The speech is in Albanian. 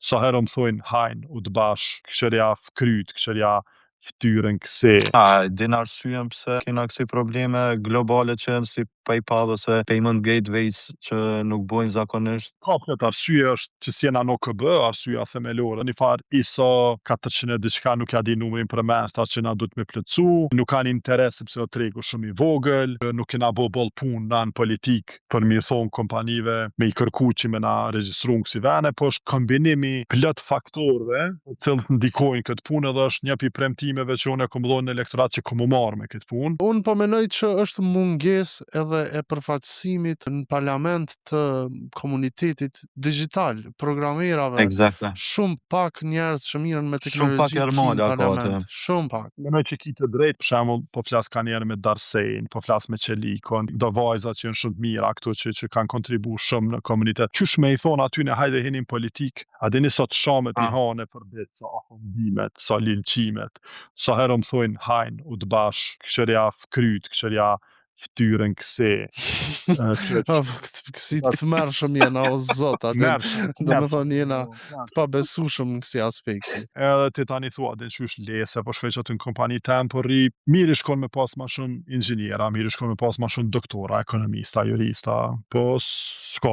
Sa herë më thojnë hajn, u të bash, këshërja fkryt, këshërja ftyrën kësi. A, din arsyen pse kena kësi probleme globale që janë si PayPal ose payment gateways që nuk bojnë zakonisht? Ka plot arsye, është që s'jena në OKB, arsyeja themelore, një farë ISO 400 e diçka, nuk ja di numrin përmend, ta që na duhet me plotsu, nuk kanë interes sepse o tregu shumë i vogël, nuk kena bo boll punë na në politik për mi thonë kompanive me i kërku që me na regjistru në kësi vene, po është kombinimi plot faktorëve të cilët ndikojnë këtë punë, edhe është një prej premtimeve që unë e kom dhënë në elektorat që kom u marrë me këtë punë. Unë po menoj që është mungesë edhe e përfaqësimit në parlament të komunitetit digital, programerave. Exactly. Shumë pak njerëz që mirren me Shumë pak teknologji ermale në ka aty. parlament. Shumë pak. Mendoj që ki të drejtë, për shembull, po flas kanjëherë me Darsejn, po flas me Çelikon, do vajza që janë shumë të mira këtu që kanë kontribu shumë në komunitet. Qysh me i thon aty në hajde hini në politikë, a dini sot shamet i Ah. hane për ditë, sa ofendimet, sa linqimet, sa herë më thojnë hajn, u të bash, këshërja fkryt, këshërja ftyrën kësi. A, po, kësi të mërshëm jena, o zot, atë Mërshëm, do me thonë jena po, të pabesueshëm në kësi aspekti. Edhe ti tani thua, din qysh lese, po shkoj që aty në kompani tem, po rri, mirë i shkon me pas ma shumë inxhiniera, mirë i shkon me pas ma shumë doktora, ekonomista, jurista, po s'ka.